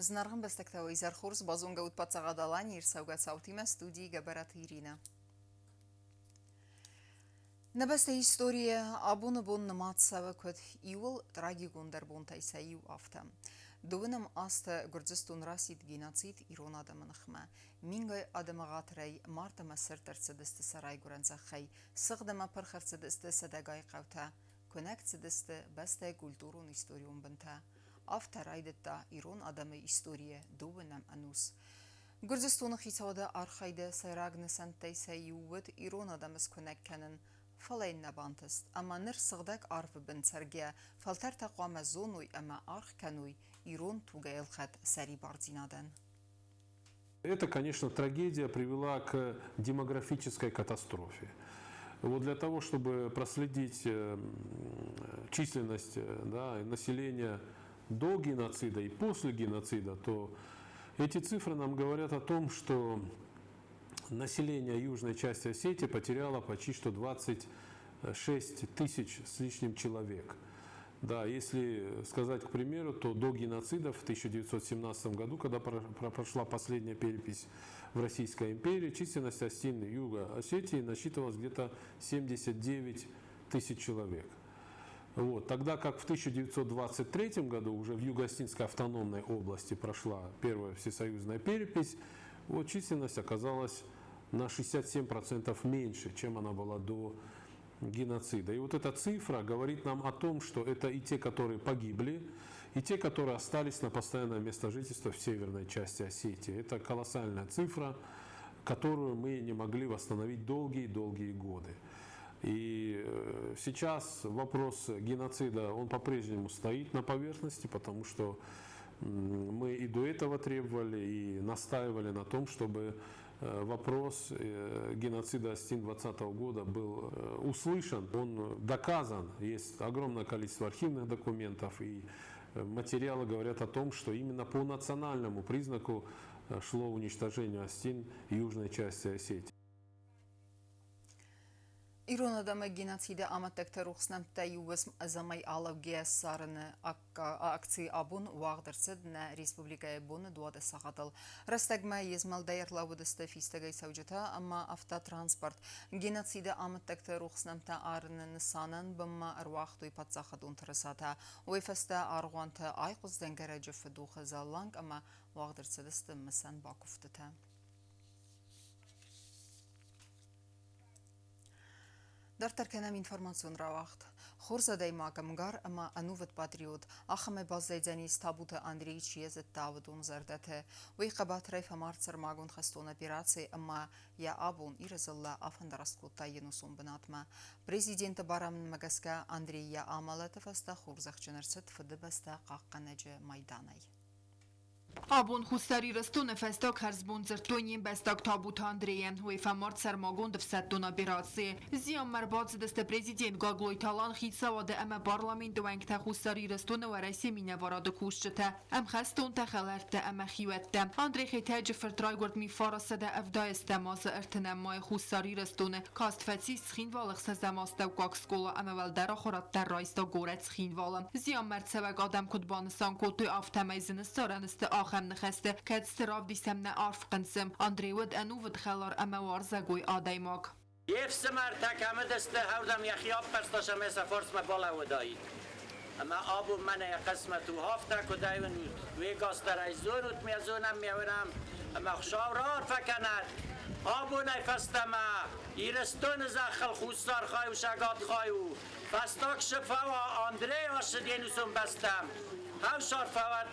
Зынаргъ ӕмбӕстӕгтӕ, уӕ изӕр хорз! Базонгӕ ут Паддзахад Аланийы ӕрцӕугӕ цаутимӕ студийы Гӕбӕраты Иринӕ. Нӕ бӕстӕйы историйы абоны бон нымад цӕуы куыд иууыл трагикондӕр бонтӕй сӕ иу, афтӕ. Дыууынӕм азты Гуырдзыстон расидт геноцид ирон адӕмы ныхмӕ. Мингай адӕмы ӕгъатырӕй мард ӕмӕ сырд ӕрцыдысты сӕ райгуырӕн зӕххӕй, сыгъд ӕмӕ пырх ӕрцыдысты сӕдӕгай хъӕутӕ, куынӕг цыдысты бӕстӕйы культурон-историон бынтӕ. Афтӕ райдыдта ирон адӕмы историйы дыууынӕм ӕнус. Гуырдзыстоны хицауады архайды сӕйраг нысӕнттӕй сӕ иу уыд ирон адӕмы скуынӕг кӕнын, фӕлӕ йын нӕ бантыст, ӕмӕ ныр сыгъдӕг арвы бын цӕргӕ фӕлтӕртӕ хъуамӕ зоной ӕмӕ аргъ кӕной ирон тугӕйлхӕд сӕрибардзинадӕн. Это, конечно, трагедия привела к демографической катастрофе. Вот для того, чтобы проследить численность, да, населения до геноцида и после геноцида, то эти цифры нам говорят о том, что население южной части Осетии потеряло почти что 26 тысяч с лишним человек. Да, если сказать, к примеру, то до геноцида в 1917 году, когда прошла последняя перепись в Российской империи, численность осетин Юга Осетии насчитывалась где-то 79 тысяч человек. Вот. Тогда как в 1923 году уже в Юго-Осетинской автономной области прошла первая всесоюзная перепись, вот численность оказалась на 67% меньше, чем она была до геноцида. И вот эта цифра говорит нам о том, что это и те, которые погибли, и те, которые остались на постоянное место жительства в северной части Осетии. Это колоссальная цифра, которую мы не могли восстановить долгие-долгие годы. И сейчас вопрос геноцида, он по-прежнему стоит на поверхности, потому что мы и до этого требовали и настаивали на том, чтобы вопрос геноцида осетин 20 года был услышан, он доказан. Есть огромное количество архивных документов и материалы говорят о том, что именно по национальному признаку шло уничтожение осетин южной части Осетии. Ирон адӕмы геноциды амӕттӕгты рухс нӕмттӕ иу уысм ӕдзӕмӕй алӕугӕйӕ ссарыны акци абон уагъд ӕрцыд нӕ республикӕйы боны дуады сахатыл. Рӕстӕгмӕ йе змӕлдӕй ӕрлӕууыдысты фистӕгӕй цӕуджытӕ ӕмӕ автотранспорт. Геноциды амӕттӕгты рухс нӕмттӕ арыны нысанӕн бынмӕ ӕруагътой паддзахадон тырысатӕ. Уый фӕстӕ аргъуанты айхъуыст дзӕнгӕрӕджы фыдохы зӕлланг ӕмӕ уагъд ӕрцыдысты мысӕн бакуывдтытӕ. Дарддӕр кӕнӕм информацион рауагъд. Хорз адӕймаг, ӕмгар ӕмӕ ӕнувыд патриот, ахӕмӕй баззайдзӕнис Табуты Андрей чи йӕ зыдта, уыдон зӕрдӕты. Уый хъӕбатырӕй фӕмард сӕрмагонд хӕстон операцийы ӕмӕ йӕ абон Иры дзыллӕ афӕндараст кодта йе нусон бынатмӕ. Президенты барамындмӕ гӕсгӕ Андрей йӕ амӕлӕты фӕстӕ хорзӕхджын ӕрцыд Фыдыбӕстӕ хъахъхъӕнӕджы майданӕй. Абон Хуссар Ирыстоны фӕстаг хӕрзбон дзырдтой не мбӕстаг Табуты Андрейӕн. Уый фӕмард сӕрмагонд ӕфсӕддон операцийы. Зианмӕ ӕрбацыдысты президент Гаглойты Алан, хицауады ӕмӕ парламенты уӕнгтӕ Хуссар Ирыстоны Уӕрӕсейы минӕварады кусджытӕ, ӕмхӕстонтӕ, хӕлӕрттӕ ӕмӕ хиуӕттӕ. Андрей Хетӕджы фырт райгуырд Мифары 170 азы ӕртынӕм майы Хуссар Ирыстоны. Каст фӕцис Цхинвалы ӕхсӕзӕм астӕуккаг скъола ӕмӕ уӕлдӕр ахуырад дӕр райста горӕт Цхинвалы. Зианмӕ ӕрцӕуӕг адӕм куыд банысан кодтой, афтӕмӕй зыны ссарӕн сты ахӕм ныхӕстӕ, кӕд сты равдисӕм нӕ арф хъынцъым. Андрей уыд ӕнувыд хӕлар ӕмӕ уарзӕгой адӕймаг. Йе фсымӕртӕ кӕмыдысты, ӕрдӕм йӕхи аппӕрста ӕмӕ сӕ фарсмӕ балӕууыдаид. Ӕмӕ абон мӕнӕ йӕ хъысмӕт у афтӕ, куыд ӕй уынут, уе гас дӕр ӕй зонут, ме зонӕм, ме уынӕм, ӕмӕ Хуыцау раарфӕ кӕнӕд, абонӕй фӕстӕмӕ Ирыстоны зӕххыл хуссар хай у, цӕгат хай у, Фӕстаг сыфӕуа Андрей ацыд йе нусон бӕстӕм, Хӕмсар фӕуӕд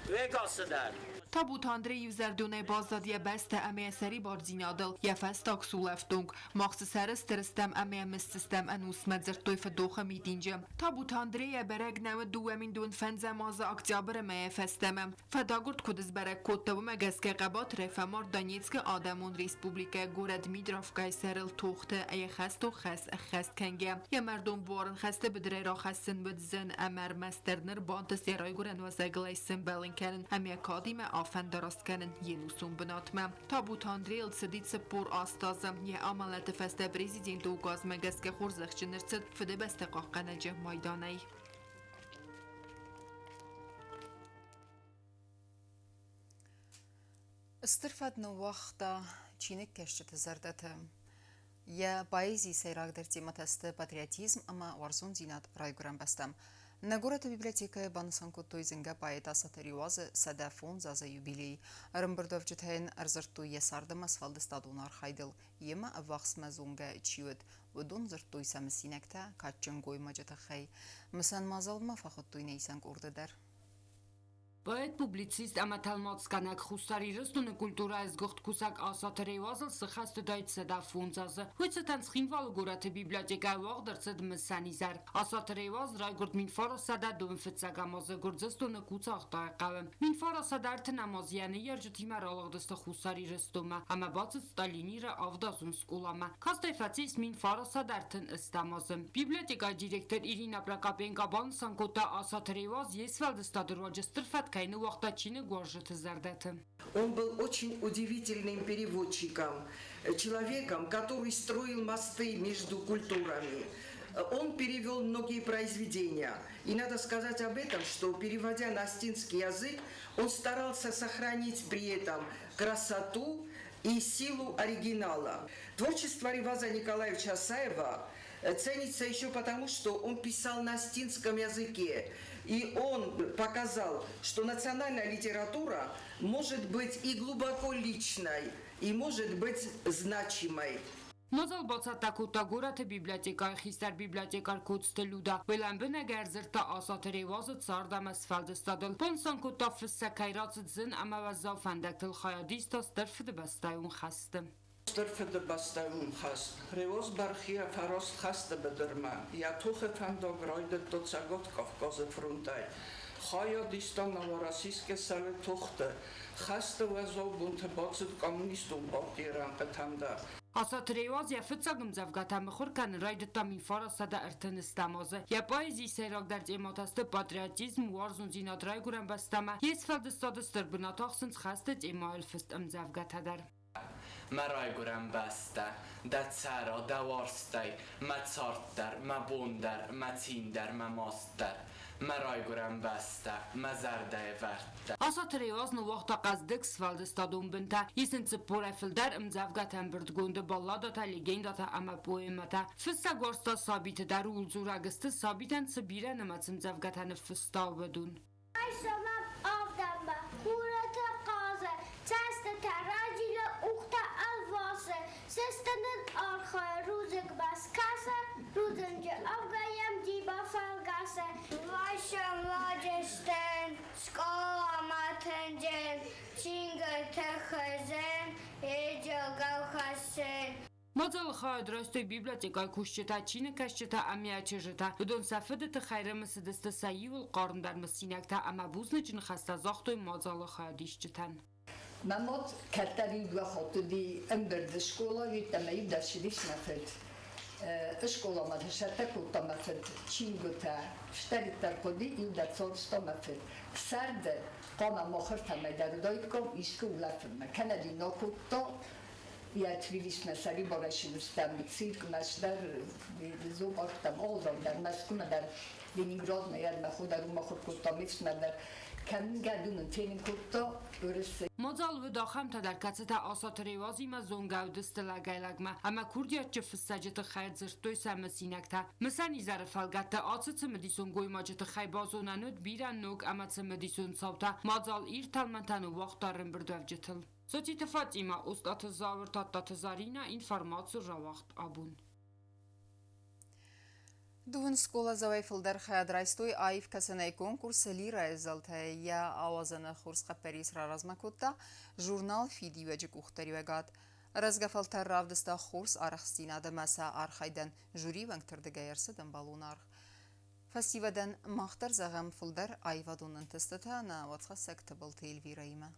уегасы дӕр. Табуты Андрей иузӕрдионӕй баззад йӕ бӕстӕ ӕмӕ йӕ сӕрибардзинадыл, йӕ фӕстаг сулӕфтонг. Мах дзы сӕрыстыр стӕм ӕмӕ йӕ мысдзыстӕм ӕнусмӕ, дзырдтой фыдохы митинджы. Табуты Андрейӕ бӕрӕг нӕ уыд 2005 азы октябры мӕйӕ фӕстӕмӕ. Фӕдагуырд куыд сбӕрӕг кодта, уымӕ гӕсгӕ хъӕбатырӕй фӕмард Донецкы Адӕмон Республикӕйы горӕт Дмитровкӕйы сӕрыл тохты йӕ хӕстон хӕс ӕххӕст кӕнгӕ. Йӕ мӕрдон буар ын хӕсты быдырӕй рахӕссын уыд зын ӕмӕ ӕрмӕстдӕр ныр бантыст йӕ райгуырӕн уӕзӕгыл ӕй сӕмбӕлын кӕнын ӕмӕ йӕ кадимӕ афӕндараст кӕнын йе нусон бынатмӕ. Табуты Андрейыл цыди 40 азы. Йӕ амӕлӕты фӕстӕ президенты указмӕ гӕсгӕ хорзӕхджын ӕрцыд Фыдыбӕстӕ хъахъхъӕнӕджы майданӕй. Стыр фӕд ныууагъта чиныгкӕсджыты зӕрдӕты. Йӕ поэзийы сӕйрагдӕр темӕтӕ сты патриотизм ӕмӕ уарзондзинад райгуырӕн бӕстӕм. Нӕ горӕты библиотекӕйы банысан кодтой зынгӕ поэт Асаты Реуазы 105 азы юбилей. Ӕрӕмбырдуӕвджытӕ йын ӕрдзырдтой йӕ цард ӕмӕ сфӕлдыстадон архайдыл. Йемӕ ӕввахсмӕ зонгӕ чи уыд, уыдон дзырдтой сӕ мысинӕгтӕ кадджын гоймаджы тыххӕй. Мысӕн мадзалмӕ фӕхуыдтой нӕ исӕн къорды дӕр. Поэт-публицист ӕмӕ тӕлмацгӕнӕг Хуссар Ирыстоны культурӕйы сгуыхт кусӕг Асаты Реуазыл сыхӕст уыдаид 105 азы. Уый цытӕн Цхинвалы горӕты библиотекӕйы уагъд ӕрцыд мысӕн изӕр. Асаты Реуаз райгуырд 1901 азы Гуырдзыстоны Куцагътайы хъӕуы. 1930 азы йӕ ныййарджытимӕ ралыгъдысты Хуссар Ирыстонмӕ ӕмӕ бацыд Сталиниры авдазон скъоламӕ. Каст ӕй фӕцис 1938 азы. Библиотекӕйы директор Ирина Прокопенко банысан кодта, Асаты Реуаз йе сфӕлдыстады руаджы стыр фӕд кӕй ныууагъта чиныгуарзджыты зӕрдӕты. Он был очень удивительным переводчиком, человеком, который строил мосты между культурами. Он перевел многие произведения. И надо сказать об этом, что, переводя на астинский язык, он старался сохранить при этом красоту и силу оригинала. Творчество Реваза Николаевича Асаева ценится еще потому, что он писал на астинском языке. И он показал, что национальная литература может быть и глубоко личной, и может быть значимой. Мадзал бацӕттӕ кодта горӕты библиотекӕйы хистӕр библиотекарь Коцты Люда. Уый лӕмбынӕг ӕрдзырдта Асаты Реуазы цард ӕмӕ сфӕлдыстадыл. Банысан кодта, фыссӕг кӕй рацыд зын ӕмӕ уӕззау фӕндӕгтыл, хайадиста Стыр Фыдыбӕстӕйон хӕсты. Стыр Фыдыбӕстӕйон хӕст. Реуаз бархийӕ фӕраст хӕсты быдырмӕ. Йӕ тохы фӕндаг райдыдта Цӕгат Кавказы фронтӕй. Хайад иста Новороссийскы сӕры тохты. Хӕсты уӕззау бонты бацыд Коммунистон партийы рӕнхъытӕм дӕр. Асаты Реуаз йӕ фыццаг ӕмдзӕвгӕтӕ мыхуыр кӕнын райдыдта 1930 азы. Йӕ поэзийы сӕйрагдӕр темӕтӕ сты патриотизм, уарзондзинад райгуырӕн бӕстӕмӕ, йе сфӕлдыстады стыр бынат ахсынц хӕсты темӕйыл фыст ӕмдзӕвгӕтӕ дӕр. Мӕ райгуырӕн бӕстӕ, дӕ цӕра, дӕ уарзтӕй, мӕ цард дӕр, мӕ бон дӕр, мӕ цин дӕр, мӕ маст дӕр. Мӕ райгуырӕн бӕстӕ, мӕ зӕрдӕйы вӕрдтӕ. Асаты Реуаз ныууагъта хъӕздыг сфӕлдыстадон бынтӕ, ис ын 40-ӕй фылдӕр ӕмдзӕвгӕтӕ ӕмбырдгонды балладӕтӕ, легендӕтӕ ӕмӕ поэмӕтӕ. Фыссӕг уарзта сабиты дӕр, ууыл дзурӕг сты, сабитӕн цы бирӕнымӕц ӕмдзӕвгӕтӕ ныффыста, уыдон. Райсомӕн авдӕнмӕ хурӕтӕ хъазы, цӕстытӕ разилы, къухтӕ ӕлвасы, сыстыныл архайы, рудзынгмӕ скӕсы, рудзынджы авгӕй йӕм Дибӕ фӕлгӕсы. Райсом раджы стын, скъоламӕ тынджын, чингуытӕ хызын, еджогау хӕссын. Мадзалы хайад райстой библиотекӕйы кусджытӕ, чиныгкӕсджытӕ ӕмӕ чызджытӕ. Уыдон сӕ фыды тыххӕй рымысыдысты сӕ иууыл хъармдӕр мысинӕгтӕ ӕмӕ бузныджы ныхӕстӕ загътой мадзалы хайадисджытӕн. Мӕ мад кӕддӕр-иу хатт уыди ӕмбырды скъолайы, ӕмӕ-иу дӕр ссыдис мӕ фыд. Скъоламӕ сӕттӕ кодта мӕ фыд чингуытӕ, стӕриддӕр хъуыди, иу дӕр цорста мӕ фыд. Сӕрды хъуамӕ махыртӕмӕ дӕр уыдаиккам искуы улӕфынмӕ, кӕнӕ дин акодта, йӕ Тбилисмӕ сӕрибарӕй сыдыстӕм циркмӕ дӕр, зоопарктӕм, алыран дӕр, Мӕскуымӕ дӕр, Ленинградмӕ йӕ мӕ хо дӕр уым ахуыр кодта, ме фсымӕр дӕр. Кӕнгӕ дунын фенын кодта Уырысы. Мадзал уыд ахӕмтӕ дӕр, кӕцытӕ Асаты Реуазимӕ зонгӕ уыдысты лӕгӕй-лӕгмӕ ӕмӕ курдиатджын фыссӕджы тыххӕй дзырдтой сӕ мысинӕгтӕ. Мысӕн изӕры фӕлгӕтты ацы цымыдисон гоймаджы тыххӕй базонӕн уыд бирӕ ног ӕмӕ цымыдисон цаутӕ. Мадзал ирд тӕлмӕнтӕ ныууагъта ӕрӕмбырдуӕвджытыл. Социты Фатимӕ, Остъаты Зауыр, Тадтаты Заринӕ, информаци рауагъд абон. Дыууын скъоладзауӕй фылдӕр хайад райстой аив кӕсынӕй конкурсы Лирӕйы зӕлтӕ. Йӕ ауадзӕны хорз хъӕппӕрис раразмӕ кодта журнал «Фидиуӕджы» къухдариуӕгад. Рӕзгӕ фӕлтӕр равдыста хорз арӕхстдзинад ӕмӕ сӕ архайдӕн жюри уӕнгты рдыгӕй ӕрцыд ӕмбӕлон аргъ. Фӕсивӕдӕн мах дӕр зӕгъӕм фылдӕр аивадон ӕнтыстытӕ нӕ уацхӕссӕг Тыбылты Эльвирӕимӕ.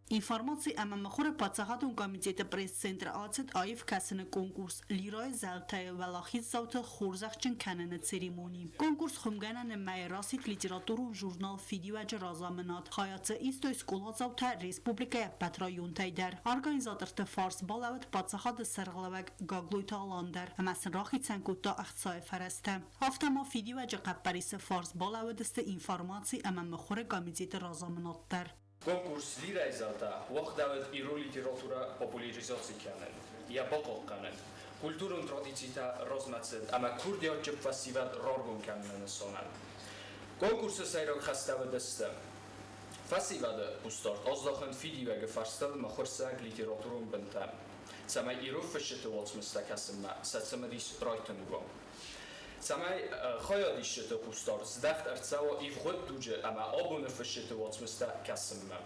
Информаци ӕмӕ мыхуыры паддзахадон комитеты пресс-центры ацыд аив кӕсыны конкурс «Лирайы зӕлтӕ-йы уӕлахиздзауты хорзӕхджын кӕныны церемони. Конкурс хуымгӕнӕны мӕйы рацыд литературон журнал «Фидиуӕджы» разамынад. Хайад дзы истой скъоладзаутӕ республикӕйы ӕппӕт районтӕй дӕр. Организаторты фарс балӕууыд паддзахады сӕргълӕууӕг Гаглойты Алан дӕр ӕмӕ сын рахицӕн кодта ӕхцайы фӕрӕзтӕ. Афтӕ ма «Фидиуӕджы» хъӕппӕрисы фарс балӕууыдысты информаци ӕмӕ мыхуыры комитеты разамынад дӕр. Конкурс Лирӕйы зӕлтӕ уагъдӕуыд ирон литературӕ популяризаци кӕнын, йӕ бахъахъхъӕнын, культурон традицитӕ размӕцыд ӕмӕ курдиатджын фӕсивӕд раргом кӕныны нысанӕн. Конкурсы сӕйраг хӕстӕ уыдысты фӕсивӕды хъусдард аздахын фидиуӕгы фӕрстыл мыхуырсӕг литературон бынтӕм, цӕмӕй ирон фысджыты уацмыстӕ кӕсынмӕ сӕ цымыдис райтынг уа. Цӕмӕй хайадисджыты хъусдард здӕхт ӕрцӕуа ивгъуыд дуджы ӕмӕ абоны фысджыты уацмыстӕ кӕсынмӕ.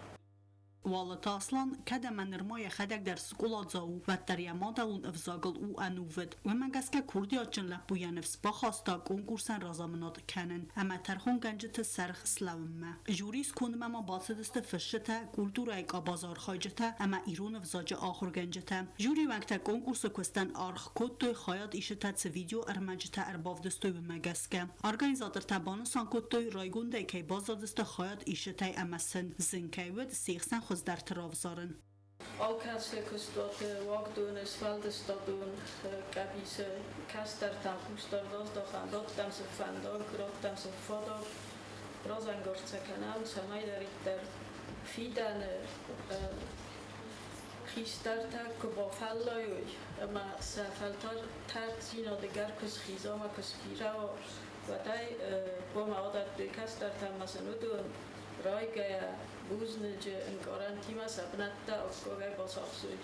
Уалыты Аслан, кӕд ӕмӕ нырма йӕхӕдӕг дӕр скъоладзау у, уӕддӕр йӕ мадӕлон ӕвзагыл у ӕнувыд. Уымӕ гӕсгӕ курдиатджын лӕппу йӕ ныфс бахаста конкурсӕн разамынад кӕнын ӕмӕ тӕрхонгӕнджыты сӕргъ слӕууынмӕ. Жюрийы скондмӕ ма бацыдысты фысджытӕ, культурӕйы къабазы архайджытӕ ӕмӕ ирон ӕвзаджы ахуыргӕнджытӕ. Жюрийы уӕнгтӕ конкурсы куыстӕн аргъ кодтой, хайад исджытӕ цы видеоӕрмӕджытӕ ӕрбавдыстой, уымӕ гӕсгӕ. Организатортӕ банысан кодтой, райгондӕй кӕй баззадысты хайад исджытӕй ӕмӕ сын зын кӕй уыд се хсӕн хуыздӕрты равзарын. Алкӕцы куыстуаты, уагдоны, сфӕлдыстадон къӕбицы кӕстӕртӕм хъусдард аздахӕм, раттӕм сын фӕндаг, раттӕм сын фадат, разӕнгард сӕ кӕнӕм, цӕмӕйдӕриддӕр фидӕны хистӕртӕ куы бафӕллайой ӕмӕ сӕ фӕлтӕрддзинады гӕр куы схиза ӕмӕ куы сбирӕ уа, уӕд ӕй хъуамӕ адӕттой кӕстӕртӕм ӕмӕ сын уыдон райгӕйӕ бузныджы ӕнкъарӕнтимӕ сӕ бынӕттӕ аккагӕй бацахсой.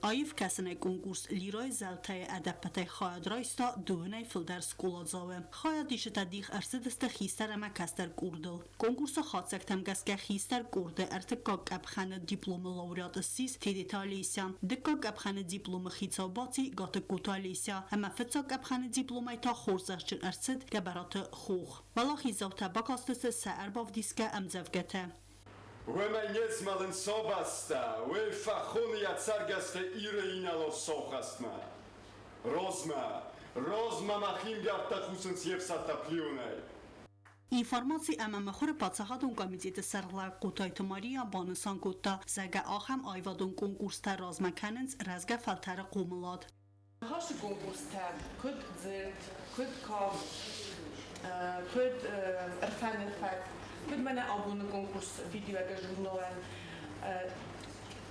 Аив кӕсынӕй конкурс Лирайы зӕлтӕ-йы ӕдӕппӕтӕй хайад райста дыууынӕй фылдӕр скъоладзауы. Хайадисджытӕ дих ӕрцыдысты хистӕр ӕмӕ кӕстӕр къордыл. Конкурсы хатдзӕгтӕм гӕсгӕ хистӕр къорды ӕртыккаг къӕпхӕны дипломы лауреат ссис Тедеты Олеся, дыккаг къӕпхӕны дипломы хицау баци Гатыгкоты Олеся ӕмӕ фыццаг къӕпхӕны дипломӕй та хорзӕхджын ӕрцыд Гӕбӕраты Хох. Уӕлахиздзаутӕ бакастысты сӕ ӕрбавдисгӕ ӕмдзӕвгӕтӕ. Уомӕй не змӕлын собӕстӕ, уой фӕххони ӕ цӕргӕстӕ Иры инӕлар саухӕстмӕ. Розмӕ, розмӕ мӕ хингӕрдтӕ хусынц е фсӕдтӕ плионӕй. Информаци ӕмӕ мыхуыры паддзахадон комитеты сӕргълӕууӕг Хъотайты Мария банысан кодта, зӕгъгӕ, ахӕм аивадон конкурстӕ размӕ кӕнынц рӕзгӕ фӕлтӕры хъомылад. Ныхасы конкурстӕ куыд дзырд, куыд кафт, куыд ӕрфӕныфӕд, куыд мӕнӕ абоны конкурс фидиуӕгы журналӕн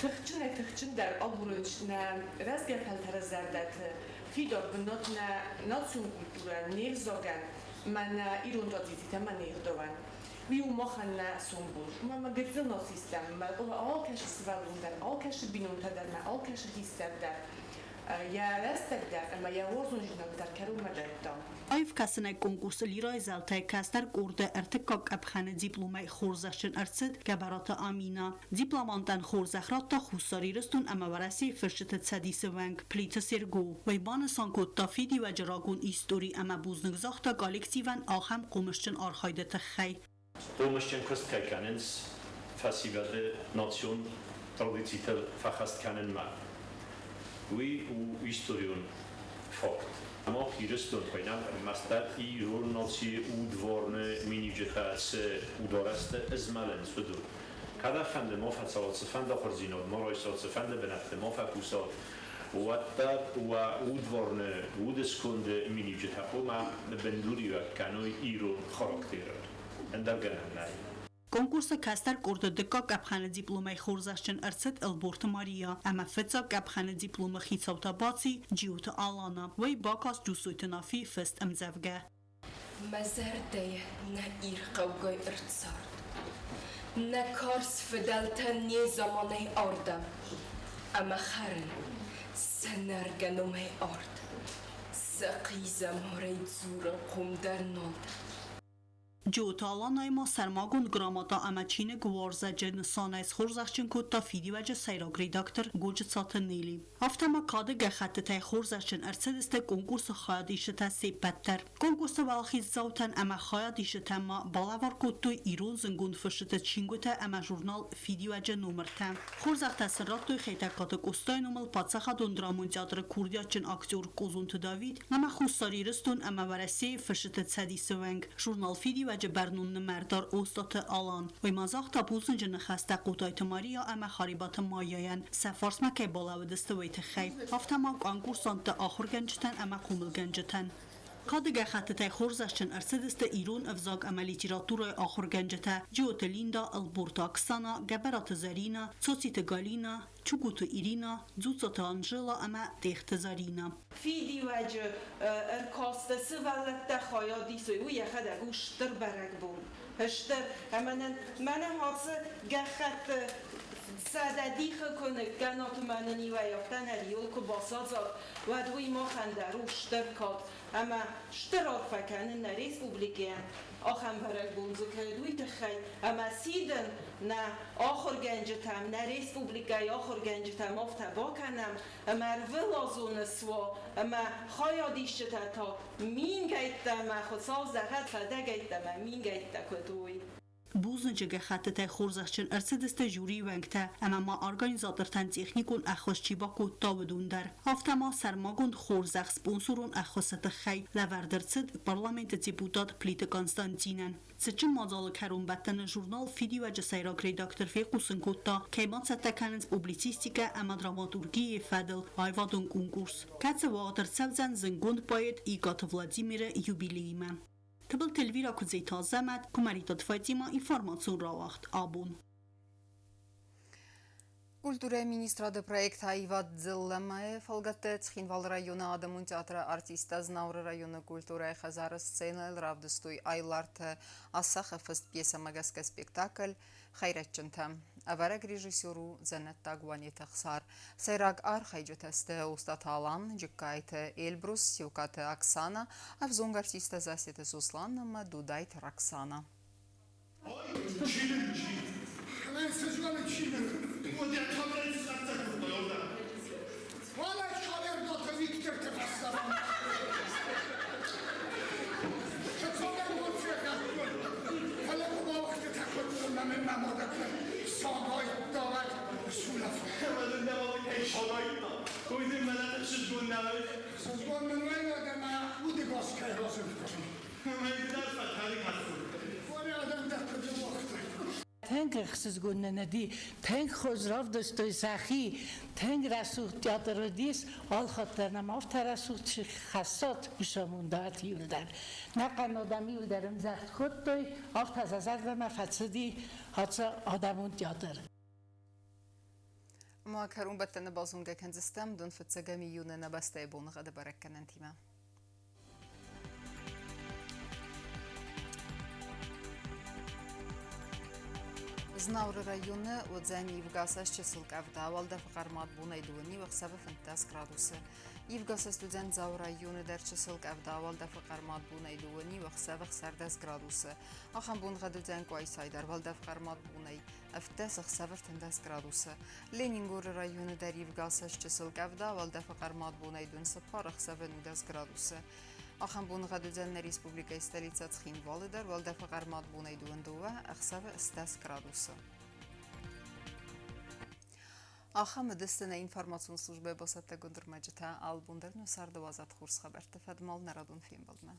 тыхджынӕй-тыхджындӕр агурынц нӕ рӕзгӕ фӕлтӕры зӕрдӕты фидар бынат нӕ национ культурӕ, не взагӕн ӕмӕ нӕ ирон традицитӕ ӕмӕ не гъдауӕн. Уый у махӕн нӕ сомбон. Уымӕ ӕмӕ гыццыл нацисттӕм алкӕцы сывӕллон дӕр, алкӕцы бинонтӕ дӕр ӕмӕ алкӕцы хистӕр дӕр йӕ рӕстӕг дӕр ӕмӕ йӕ уарзондзинад дӕр кӕронмӕ дӕтта. Аив кӕсынӕй конкурсы Лирайы зӕлтӕй кӕстӕр къорды ӕртыккаг къӕпхӕны дипломӕй хорзӕхджын ӕрцыд Гӕбӕраты Амина. Дипломантӕн хорзӕх радта Хуссар Ирыстон ӕмӕ Уӕрӕсейы фысджыты цӕдисы уӕнг Плиты Серго. Уый банысан кодта фидиуӕджы рагон истори ӕмӕ бузныг загъта коллективӕн ахӕм хъомысджын архайды тыххӕй. Хъомысджын куыст кӕй кӕнынц фӕсивӕды национ традицитыл фӕхӕст кӕнынмӕ, уый у историон факт. Мах Ирыстон хуыйнӕм ӕрмӕстдӕр ирон нацийы удварны миниуджытӕ цы ударӕсты ызмӕлынц, уыдон. Кӕдӕфӕнды ма фӕцӕуат, цыфӕнды ахуырдзинад ма райсат, цыфӕнды бынӕтты ма фӕкусат, уӕддӕр уӕ удварны удысконды миниуджытӕ хъуамӕ бындуриуӕг кӕной ирон характерыл. Ӕндӕр гӕнӕн нӕй. Конкурсы кӕстӕр къорды дыккаг къӕпхӕны дипломӕй хорзӕхджын ӕрцыд Ӕлборты Мария ӕмӕ фыццаг къӕпхӕны дипломы хицау та баци Джиоты Алана. Уый бакаст Джусойты Нафийы фыст ӕмдзӕвгӕ. Мӕ зӕрдӕйы нӕ Ир хъӕугай ӕрцард. Нӕ карз фыдӕлтӕ незаманӕй ардӕм, Ӕмӕ хӕрын сӕ нӕргӕ номӕй ард. Сӕ хъизӕмарӕй дзурынхъом дӕр нал дӕн. Джиоты Аланӕй ма сӕрмагонд грамота ӕмӕ чиныг уарзӕджы нысанӕй схорзӕхджын кодта фидиуӕджы сӕйраг редактор Годжыцаты Нелли. Афтӕ ма кады гӕххӕттытӕй хорзӕхджын ӕрцыдысты конкурсы хайадисджытӕ се ппӕт дӕр. Конкурсы уӕлахиздзаутӕн ӕмӕ хайадисджытӕн ма балӕвар кодтой ирон зынгонд фысджыты чингуытӕ ӕмӕ журнал Фидиуӕджы номыртӕ. Хорзӕхтӕ сын радтой Хетӕгкаты Къостайы номыл паддзахадон драмон театры курдиатджын актер Къозонты Давид ӕмӕ Хуссар Ирыстон ӕмӕ Уӕрӕсейы фысджыты цӕдисы уӕнг, журнал Фидиуӕджы бӕрнон нымӕрдар Остъаты Алан. Уый ма загъта бузныджы ныхӕстӕ Хъотайты Мария ӕмӕ Харебаты Майяйӕн, сӕ фарсмӕ кӕй балӕууыдысты, уый тыххӕй. Афтӕ ма конкурсантты ахуыргӕнджытӕн ӕмӕ хъомылгӕнджытӕн. Кады гӕххӕттытӕй хорзӕхджын ӕрцыдысты ирон ӕвзаг ӕмӕ литературӕйы ахуыргӕнджытӕ Джиоты Линда, Ӕлборты Оксана, Гӕбӕраты Зӕринӕ, Цоциты Галинӕ, Чугуты Иринӕ, Дзуццаты Анжела ӕмӕ Тъехты Зӕринӕ. Фидиуӕджы ӕркасты сывӕллӕттӕ хайад исой, уый йӕхӕдӕг у стыр бӕрӕгбон. Стыр. Ӕмӕ нын мӕнӕ ацы гӕххӕтты 100 дихы куы ныккӕнат ӕмӕ нын иуӕй афтӕ нӕ риуыл куы басадзат, уӕд уый махӕн дӕр у стыр кад ӕмӕ стыр арфӕ кӕнын нӕ республикӕйӕн, ахӕм бӕрӕгбон дзы кӕй уыд, уый тыххӕй. Ӕмӕ сидын нӕ ахуыргӕнджытӕм, нӕ республикӕйы ахуыргӕнджытӕм афтӕ бакӕнӕм, ӕмӕ ӕрвылазон суа, ӕмӕ хайадисджытӕ та мингӕйттӕ ӕмӕ Хуыцау зӕгъӕд, сӕдӕгӕйттӕ ӕмӕ мингӕйттӕ куыд уой. Бузныджы гӕххӕттытӕй хорзӕхджын ӕрцыдысты жюрийы уӕнгтӕ ӕмӕ ма организатортӕн техникон ӕххуыс чи бакодта, уыдон дӕр. Афтӕ ма сӕрмагонд хорзӕх спонсорон ӕххуысы тыххӕй лӕвӕрд ӕрцыд парламенты депутат Плиты Константинӕн. Цытджын мадзалы кӕронбӕттӕны журнал «Фидиуӕджы» сӕйраг редактор фехъусын кодта, кӕй ма цӕттӕ кӕнынц публицистикӕ ӕмӕ драматургийы фӕдыл аивадон конкурс, кӕцы уагъд ӕрцӕудзӕн зындгонд поэт Икъаты Владимиры юбилеймӕ. Тыбылты Эльвира Куыдзеты Азӕмӕт, Куымӕридтаты Фатимӕ, информацион рауагъд «Абон». Культурӕйы министрады проект «Аивад дзыллӕмӕ» фӕлгӕтты Цхинвалы районы адӕмон театры артисттӕ Знауыры районы культурӕйы хӕдзары сценӕйыл равдыстой Айларты Асӕхы фыст пьесӕмӕ гӕсгӕ спектакль «Хӕйрӕджджынтӕ». Ӕвӕрӕг режиссер у дзӕнӕттаг Уанеты Ӕхсар. Сӕйраг архайджытӕ сты Остъаты Алан, Джыккайты Эльбрус, Сиукъаты Оксана, ӕвзонг артисттӕ Зассеты Сослан ӕмӕ Дудайты Роксана. Тынг ӕхсызгон нын уыди, тынг хорз равдыстой сӕхи, тынг рӕсугъд театр уыдис, алхатт дӕр нӕм афтӕ рӕсугъд хӕссат усамондат иуылдӕр. Нӕ хъӕн адӕм иуылдӕр ӕмдзӕгъд кодтой, афтӕ сӕ зӕрдӕмӕ фӕцыди ацы адӕмон театр. Ма кӕронбӕттӕны базонгӕ кӕндзыстӕм дон фыццӕгӕм июны нӕ бӕстӕйы боныгъӕды бӕрӕггӕнӕнтимӕ. Знауыры районы уыдзӕн ивгӕ чысыл къӕвда, уӕлдӕфы хъӕрмад бонӕй дыууӕ ӕхсӕвы 15 градусы. Ивгӕ уыдзӕн Дзауы районы дӕр чысыл къӕвда, уӕлдӕфы хъӕрмад бонӕй дыууӕ ӕхсӕвы 16 градусы. Ахӕм боныгъӕд уыдзӕн Къуайсайы дӕр, уӕлдӕф хъӕрмад бонӕй 17 ӕхсӕвы 13 градусы. Ленингоры районы дӕр ивгӕ чысыл къӕвда, уӕлдӕфы хъӕрмад бонӕй 24 ӕхсӕвы 19 градусы. Ахӕм боныгъӕд уыдзӕн нӕ республикӕйы столицӕ Цхинвалы дӕр, уӕлдӕфы хъӕрмад бонӕй 22 ӕхсӕвы 10 градусы. Ахӕм уыдысты нӕ информацион службӕйы бацӕттӕгонд ӕрмӕджытӕ. Алы бон дӕр нӕ царды уадзат хорз хабӕртты фӕдмал нӕ радон фембӕлдмӕ.